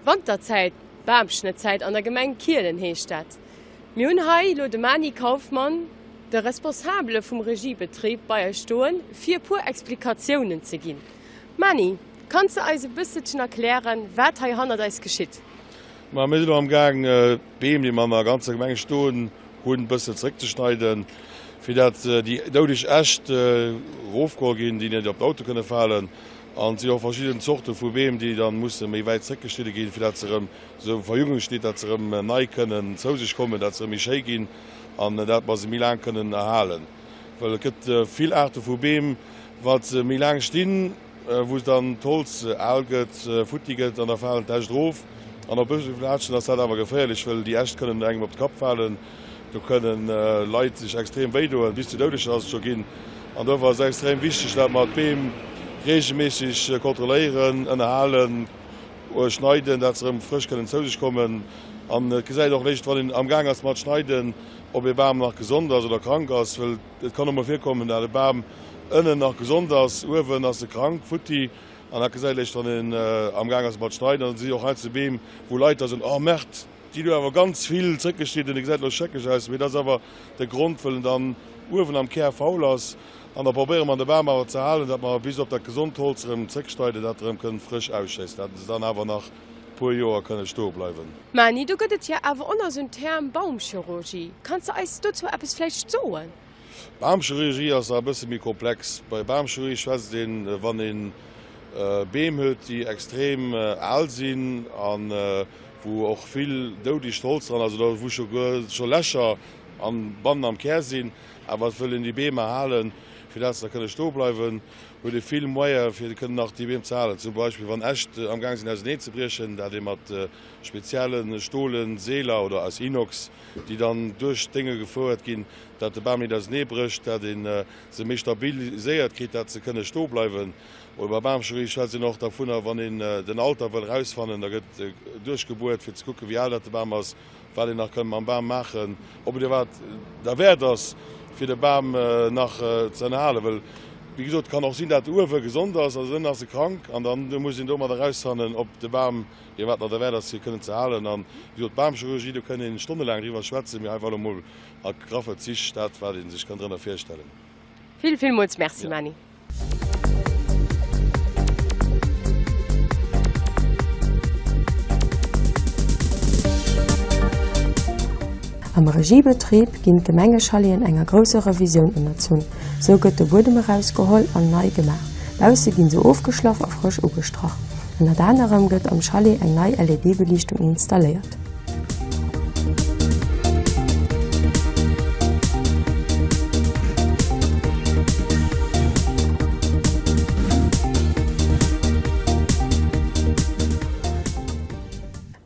Wanterzäit, Bamschnëttzäit an der Gemeng Kielen heescht dat. Mir hunn hei elo de Mani Kaufmann, de Responsabele vum Regiebetrib, bei eis stoen, fir e puer Explikatiounen ze ginn. Mani, kanns de eis e bësselchen erklären, wat hei hannert eis geschitt? Ma mir sinn elo am Gaang, d'Beem, déi mer an der ganzer Gemeng stoen hunn, e bësse zeréckzeschneiden, fir dat déi doudeg Äscht erofgeholl ginn, déi net op d'Auto kënne falen. An et sinn och verschidden Zorte vu Beem, déi dann musse méi wäit zréckgeschnidde ginn, fir dat se erëm esou Verjüngungsschnitt, dat se erëm nei kënnen zou sech kommen, dat se erëm méi schéi ginn an dat mer se méi laang kënnen erhalen. Well et gëtt vill Aarte vu Beem, wat se méi laang stinn, wou dann d'Holz al gëtt, futti gëtt an da falen d'Äscht erof. An op bestimmte Plazen ass dat awer geféierlech, well déi Äscht kënnen engem op de Kapp falen. Do kënnen Leit sech extrem wéi doen, bis zu Doudeger ass et scho ginn. An dofir ass et extrem wichteg, dat mer d'Beem reegelméisseg kontrolléieren, ënnerhalen, schneiden, dat se erëm frësch kënnen zou sech kommen. An et gesäit och eréischt, wann een amgaang ass mat schneiden, ob ee Bam nach gesond ass oder krank ass, well et kann och mol virkommen, dat e Bam ënnen nach gesond ass, uewen ass e krank, futti. An dat gesäit eréischt, wann een amgaang ass mat schneiden. An et si och heiansdo Beem, wou Leit da soen, Oh Merde! Déi hu awer ganz vill zréckgeschnidden, dee gesäit elo schrecklech aus, mee dat ass awer de Grond, wëll en dann uewen am Kär faul ass. An da probéiere mer de Bam awer ze halen, datt mer bis op dat gesond Holz erëm zréckschneiden, dat erëm kënn frësch ausschéissen, dat se dann awer nach e puer Joer kënne stoe bleiwen. Mani, do gëtt et jo awer och nach esou en Term Baumchirurgie. Kanns de eis dozou eppes vläicht soen? Bamchirurgie ass nach e bësse méi komplex. Bei Bamchirurgie schwätzt een, wann ee Beem huet, déi extrem al sinn a wou och vill doudegt Holz dran ass oder wou scho Lächer bannen am Kär sinn, awer et wëll een déi Beem erhalen, fir dat se da kënne stoe bleiwen, huet ee vill Moyene fir kënnen nach déi Beem ze halen. Zum Beispill wann Äscht amgaang sinn auseneen ze briechen, dat ee mat spezielle stole Seeler oder aus Inox, déi dann duerch d'Dénge gefouert ginn, dat de Bam nit ausenee brécht, dat ee se méi stabiliséiert kritt, dat se kënne stoe bleiwen. Oder bei Bamchirurgie schwätzt een och dervunner, wann een den Alter wëll erausfannen, da gëtt duerchgebuert, fir ze kucken, wéi al dat de Bam ass, wat een nach ka mam Bam maachen, ob et iwwerhaapt derwäert ass, fir de Bam nach ze ënnerhalen. Well, wéi gesot, et kann och sinn, dat uewe gesond ass a ënnen ass e krank an dann muss een domat erausfannen, ob de Bam iwwerhaapt nach derwäert ass, fir kënnen ze halen. An, wéi gesot, d'Bamchirurgie, do kënnt een stonnelaang driwwer schwätzen, mee einfach elo mol a graffe Zich dat, wat ee sech kann drënner virstellen. Vill, villmools Merci, Mani. Am Regiebetrib ginn d'Gemengeschaleten enger grousser Revisioun ënnerzunn. Sou gëtt de Buedem erausgeholl an nei gemaach. Bausse ginn se ofgeschlaff a frësch ugestrach. Ënnert anerem gëtt am Chalet eng nei LED-Beliichtung installéiert.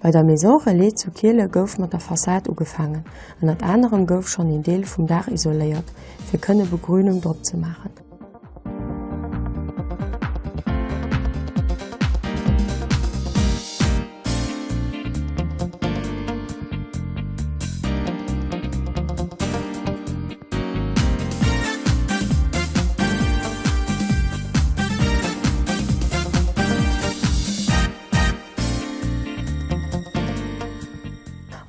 Bei der Maison Relais zu Kiele gouf mat der Fassad ugefaangen. Ënnert anerem gouf schonn een Deel vum Daach isoléiert, fir kënne Begrünung drop ze maachen.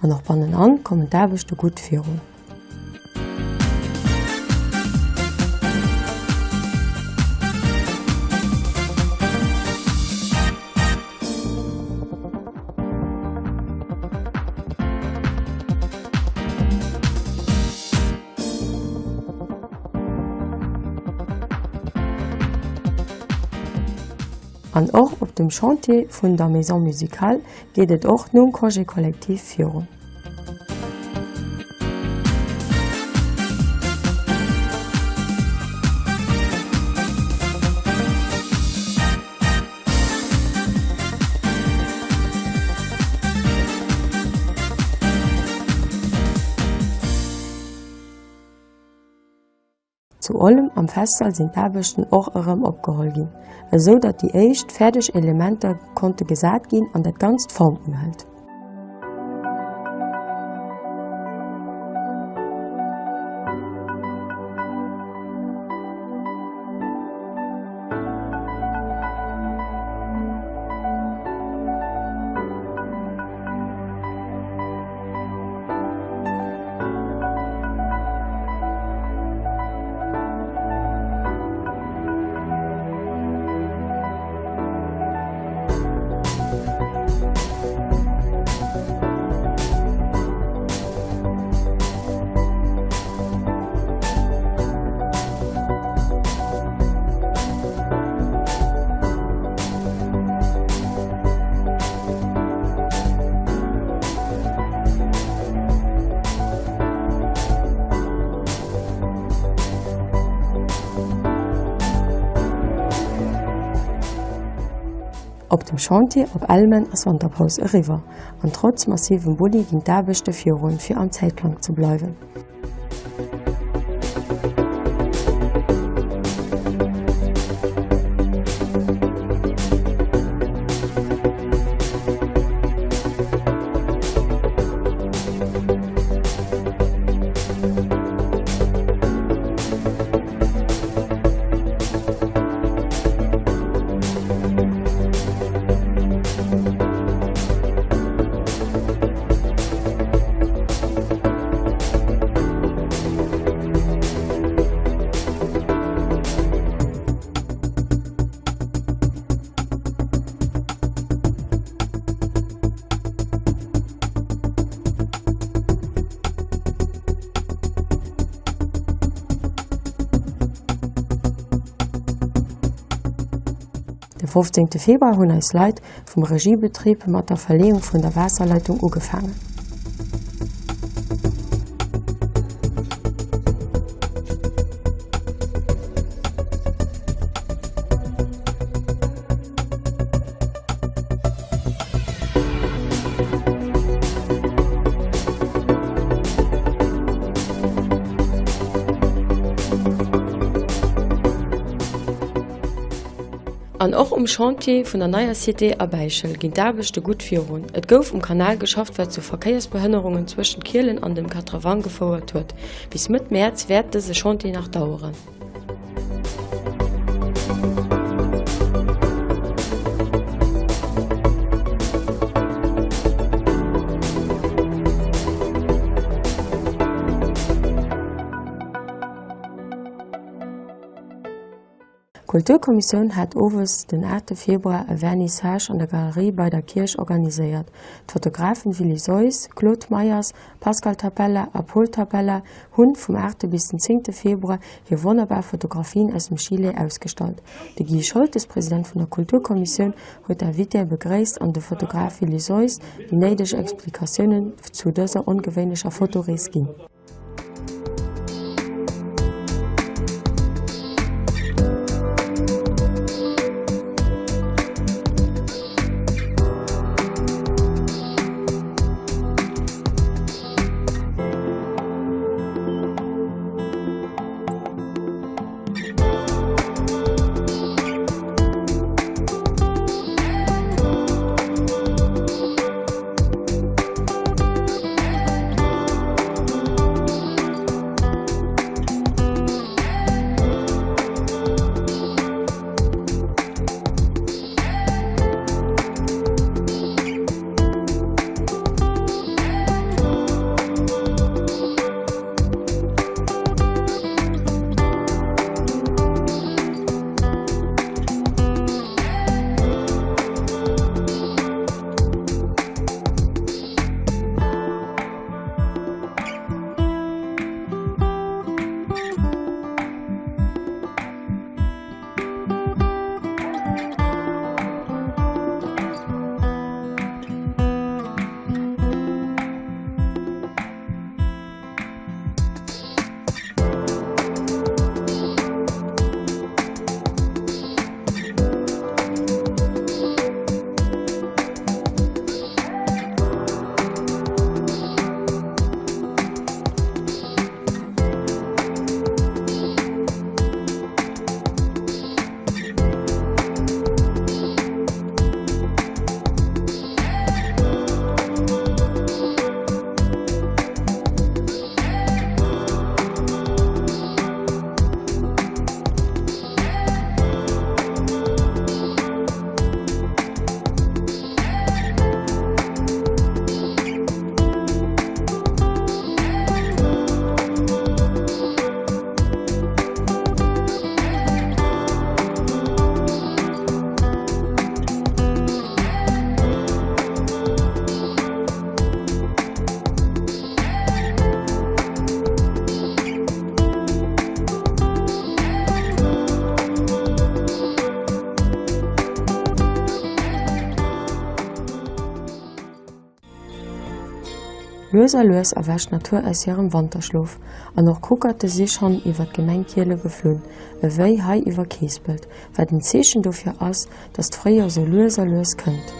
An och bannenan kommen d'Aarbechte gutt virun. An och op dem Chantier vun der Maison musicale geet et och nom Congé collectif virun. Zu Ollem am Festsall sinn d'Aarbechten och erëm opgeholl ginn, esou datt déi éischt fäerdeg Elementer konnte gesat ginn an dat Ganzt Form unhëlt. Op dem Chantier op Elmen ass Wanterpaus eriwwer an trotz massivem Bulli ginn d'Aarbechte virun, fir am Zäitplang ze bleiwen. De 15 Februar hunn eis Leit vum Regiebetrib mat der Verleeung vun der Waasserleitung ugefaangen. An och um Chantier vun der neier Cité a Bäichel ginn d'Aarbechte gutt virun. Et gouf um Kanal geschafft, wat zu Verkéiersbehënnerungen zwëschent Kielen an dem Quatre-Vents gefouert huet. Bis Mëtt Mäerz wäert dëse Chantier nach daueren. D'Kulturkommissioun hat owes den 8 Februar e Vernissage an der Galerie bei der Kierch organiséiert. D'Fotografen Willy Soys, Claude Meyers, Pascal Tapella a Pol Tapella hunn vum 8 bis den 10 Februar hir wonnerbar Fotografien aus dem Chile ausgestallt. De Guy Scholtes, President vun der Kulturkommissioun, huet d'Invitéë begréisst an de Fotograf Willy Soys déi néideg Explikatiounen zu dëser ongewéinlecher Fotorees ginn. Lues a lues erwächt d'Natur aus hirem Wanterschlof, an och Krukerte si schonn iwwer d'Gemeng Kiele geflunn, ewéi hei iwwer Keespelt, wat en Zeechen dofir ass, dass d'Fréijoer sou lues a lues kënnt.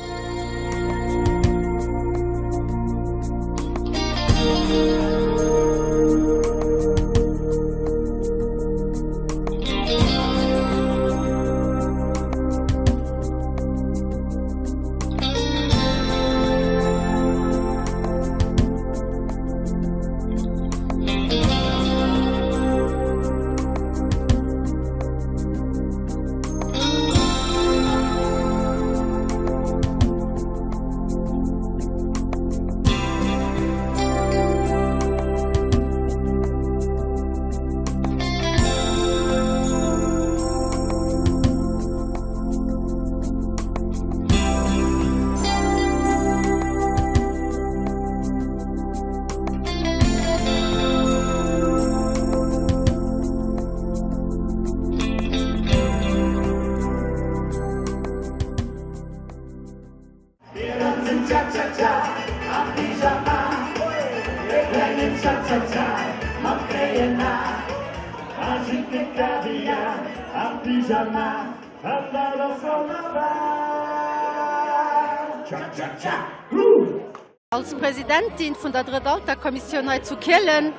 Als Presidentin vun der Drëttalterkommissioun hei zu Kielen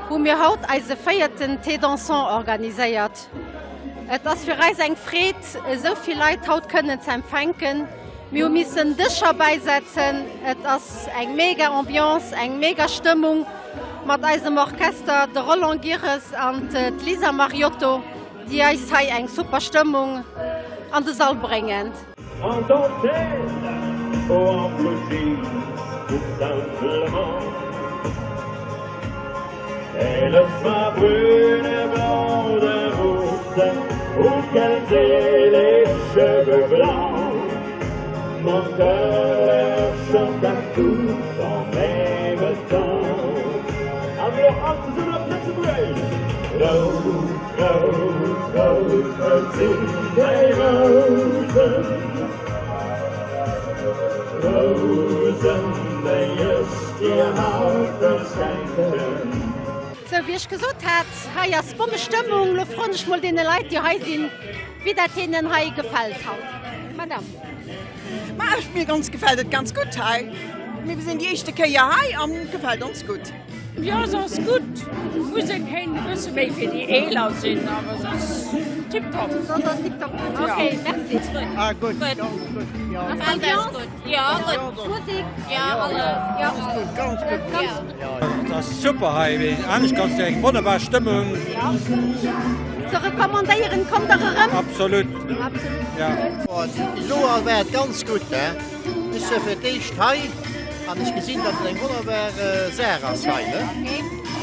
hu mir haut eise véierten Thé dansant organiséiert. Et ass fir eis eng Freed, esou vill Leit haut kënnen ze empfänken. Mir hu missen Dëscher bäisetzen. Et ass eng mega Ambiance, eng mega Stëmmung mat eisem Orchester, de Roland Girres an d'Lisa Mariotto, déi eis hei eng super Stëmmung an de Sall bréngen. En dentelle ou en blue jeans tout simplement Qu'elle soit brune, blonde, rousse Ou qu'elle ait les cheveux blancs Mon cœur chante à tous en même temps A mir all zesummen op Lëtzebuergesch! Rout, rout, rout, rout sinn déi Rousen, Rousen, déi ech dir haut wëll schenken. Sou wéi ech gesot hat, hei ass Bommestëmmung. Lo froen ech mol deene Leit, déi hei sinn, wéi dat hinnen hei gefält haut. Madame. Ma ech, mir ganz gefält et ganz gutt hei. Mir sinn déi éischte Kéier hei an et gefält ons gutt. Jo se ass gutt, d'Musek kéint e bësse méi fir déi Eeler sinn, awer soss tiptop. Soss ass tiptop, ok merci. Ah gutt, ganz gutt, jo. Ambiance? Jo gutt. D'Musek? Jo alles, jo. Ganz gutt, ganz gutt, jo. Et ass super hei, anescht kanns du eng wonnerbar Stëmmung. Ze recommandéieren, kommt der erëm? Absolut. Absolut. Ja. Bis elo war et ganz gutt, he. Ech war fir d'éischt hei an ech gesinn, datt et eng wonnerbar Saach ass hei, ne?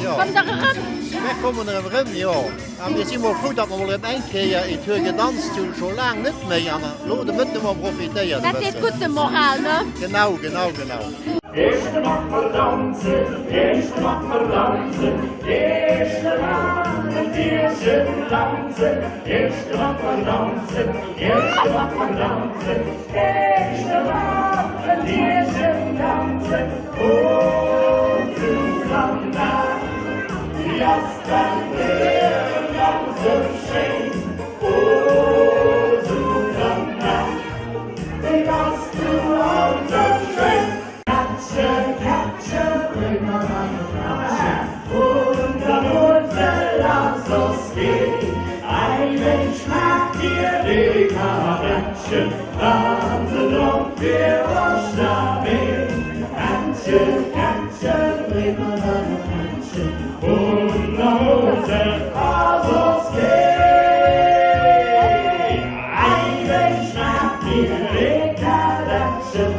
Jo. Kommt der erëm? Mär kommen erëm erëm, jo. A mir si mol frou, datt mer mol erëm eng Kéier een Tour gedanzt hunn, scho laang net méi. An elo de Mëtten hu mer profitéiert e Dat deet bëssen. gutt dem Moral, ne? Genau, genau, genau. Eeschte mat mer danzen, eeschte mat mer danzen, eeschte mat mer Tierchen danzen, eeschte mat mer danzen, eeschte mat mer danzen, eeschte mat mer Tierchen danzen. Oh Susanna, wéi ass dat Liewen dann sou schéin? Oh Susanna, wéi bass du alt sou schéin? Kättche, Kättche, bréng mer nach e Pättche vun der Musel a soss geet ei wéi schmaacht dir dee Kadettchen, wann se drop fir Oschtermee. Kättche, Kättche, bréng mer nach e Pättche vun der Musel a soss geet ei wéi schmaacht dir dee Kadettchen,